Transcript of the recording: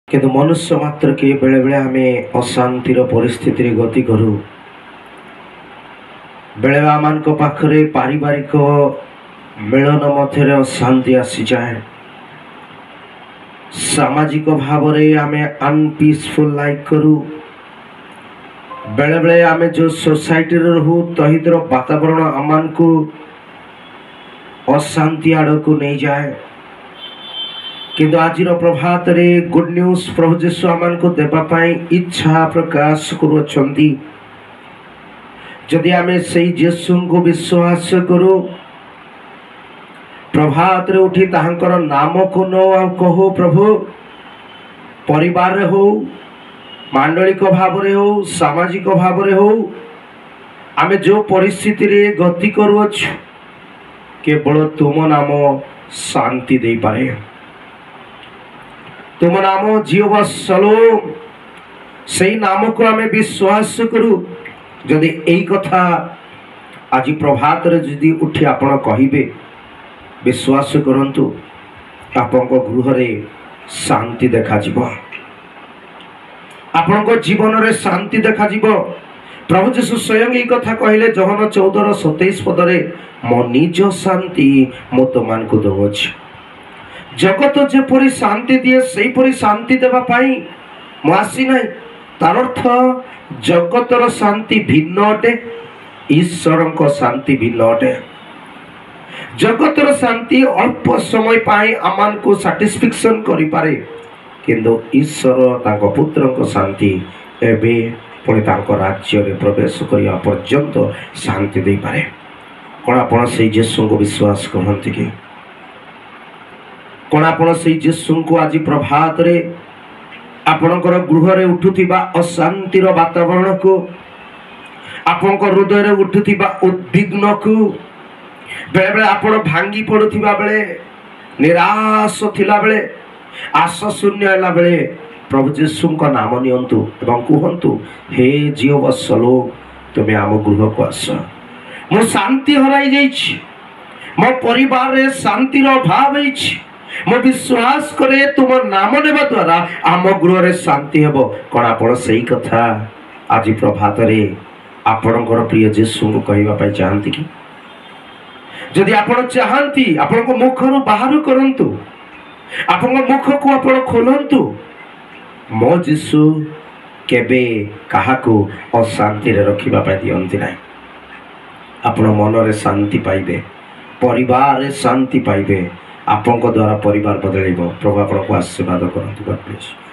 କିନ୍ତୁ ମନୁଷ୍ୟ ମାତ୍ରକେ ବେଳେବେଳେ ଆମେ ଅଶାନ୍ତିର ପରିସ୍ଥିତିରେ ଗତି କରୁ। ବେଳେବେଳେ ଆମମାନଙ୍କ ପାଖରେ ପାରିବାରିକ ମିଳନ ମଧ୍ୟରେ ଅଶାନ୍ତି ଆସିଯାଏ। ସାମାଜିକ ଭାବରେ ଆମେ ଅନପିସଫୁଲ ଲାଇଫ୍ କରୁ। ବେଳେବେଳେ ଆମେ ଯେଉଁ ସୋସାଇଟିରେ ରହୁ, ତହିଁର ବାତାବରଣ ଆମମାନଙ୍କୁ ଅଶାନ୍ତି ଆଡ଼କୁ ନେଇଯାଏ। କିନ୍ତୁ ଆଜିର ପ୍ରଭାତରେ ଗୁଡ୍ ନ୍ୟୁଜ୍ ପ୍ରଭୁ ଯୀଶୁ ଆମମାନଙ୍କୁ ଦେବା ପାଇଁ ଇଚ୍ଛା ପ୍ରକାଶ କରୁଅଛନ୍ତି। ଯଦି ଆମେ ସେଇ ଯୀଶୁଙ୍କୁ ବିଶ୍ୱାସ କରୁ, ପ୍ରଭାତରେ ଉଠି ତାହାଙ୍କର ନାମକୁ ନଉ ଆଉ କହୁ, ପ୍ରଭୁ, ପରିବାରରେ ହଉ, ମାଣ୍ଡଳିକ ଭାବରେ ହଉ, ସାମାଜିକ ଭାବରେ ହଉ, ଆମେ ଯେଉଁ ପରିସ୍ଥିତିରେ ଗତି କରୁଅଛୁ, କେବଳ ତୁମ ନାମ ଶାନ୍ତି ଦେଇପାରେ। ତୁମ ନାମ ଯିହୋବା ସଲୋମ, ସେଇ ନାମକୁ ଆମେ ବିଶ୍ୱାସ କରୁ। ଯଦି ଏଇ କଥା ଆଜି ପ୍ରଭାତରେ ଯଦି ଉଠି ଆପଣ କହିବେ, ବିଶ୍ୱାସ କରନ୍ତୁ, ଆପଣଙ୍କ ଗୃହରେ ଶାନ୍ତି ଦେଖାଯିବ, ଆପଣଙ୍କ ଜୀବନରେ ଶାନ୍ତି ଦେଖାଯିବ। ପ୍ରଭୁ ଯୀଶୁ ସ୍ୱୟଂ ଏଇ କଥା କହିଲେ ଯୋହନ 14ର 27 ପଦରେ, ମୋ ନିଜ ଶାନ୍ତି ମୁଁ ତୁମମାନଙ୍କୁ ଦେଉଅଛି। ଜଗତ ଯେପରି ଶାନ୍ତି ଦିଏ, ସେହିପରି ଶାନ୍ତି ଦେବା ପାଇଁ ମୁଁ ଆସିନାହିଁ। ତାର ଅର୍ଥ ଜଗତର ଶାନ୍ତି ଭିନ୍ନ ଅଟେ, ଈଶ୍ୱରଙ୍କ ଶାନ୍ତି ଭିନ୍ନ ଅଟେ। ଜଗତର ଶାନ୍ତି ଅଳ୍ପ ସମୟ ପାଇଁ ଆମମାନଙ୍କୁ ସାଟିସ୍ଫାକ୍ସନ କରିପାରେ, କିନ୍ତୁ ଈଶ୍ୱର ତାଙ୍କ ପୁତ୍ରଙ୍କ ଶାନ୍ତି ଏବେ ପୁଣି ତାଙ୍କ ରାଜ୍ୟରେ ପ୍ରବେଶ କରିବା ପର୍ଯ୍ୟନ୍ତ ଶାନ୍ତି ଦେଇପାରେ। କ'ଣ ଆପଣ ସେଇ ଯୀଶୁଙ୍କୁ ବିଶ୍ୱାସ କରନ୍ତି କି? କ'ଣ ଆପଣ ସେଇ ଯୀଶୁଙ୍କୁ ଆଜି ପ୍ରଭାତରେ ଆପଣଙ୍କର ଗୃହରେ ଉଠୁଥିବା ଅଶାନ୍ତିର ବାତାବରଣକୁ, ଆପଣଙ୍କ ହୃଦୟରେ ଉଠୁଥିବା ଉଦ୍ବିଗ୍ନକୁ, ବେଳେବେଳେ ଆପଣ ଭାଙ୍ଗି ପଡ଼ୁଥିବା ବେଳେ, ନିରାଶ ଥିଲାବେଳେ, ଆଶା ଶୂନ୍ୟ ହେଲା ବେଳେ ପ୍ରଭୁ ଯୀଶୁଙ୍କ ନାମ ନିଅନ୍ତୁ ଏବଂ କୁହନ୍ତୁ, ହେ ଯିହୋବା ସଲୋମ, ତୁମେ ଆମ ଗୃହକୁ ଆସ। ମୁଁ ଶାନ୍ତି ହରାଇ ଯାଇଛି, ମୋ ପରିବାରରେ ଶାନ୍ତିର ଅଭାବ ହେଇଛି। ମୁଁ ବିଶ୍ୱାସ କରେ, ତୁମ ନାମ ନେବା ଦ୍ୱାରା ଆମ ଗୃହରେ ଶାନ୍ତି ହେବ। କ'ଣ ଆପଣ ସେଇ କଥା ଆଜି ପ୍ରଭାତରେ ଆପଣଙ୍କର ପ୍ରିୟ ଯୀଶୁଙ୍କୁ କହିବା ପାଇଁ ଚାହାନ୍ତି କି? ଯଦି ଆପଣ ଚାହାନ୍ତି, ଆପଣଙ୍କ ମୁଖରୁ ବାହାର କରନ୍ତୁ, ଆପଣଙ୍କ ମୁଖକୁ ଆପଣ ଖୋଲନ୍ତୁ। ମୋ ଯୀଶୁ କେବେ କାହାକୁ ଅଶାନ୍ତିରେ ରଖିବା ପାଇଁ ଦିଅନ୍ତି ନାହିଁ। ଆପଣ ମନରେ ଶାନ୍ତି ପାଇବେ, ପରିବାରରେ ଶାନ୍ତି ପାଇବେ, ଆପଣଙ୍କ ଦ୍ୱାରା ପରିବାର ବଦଳିବ। ପ୍ରଭୁ ଆପଣଙ୍କୁ ଆଶୀର୍ବାଦ କରନ୍ତୁ। God bless.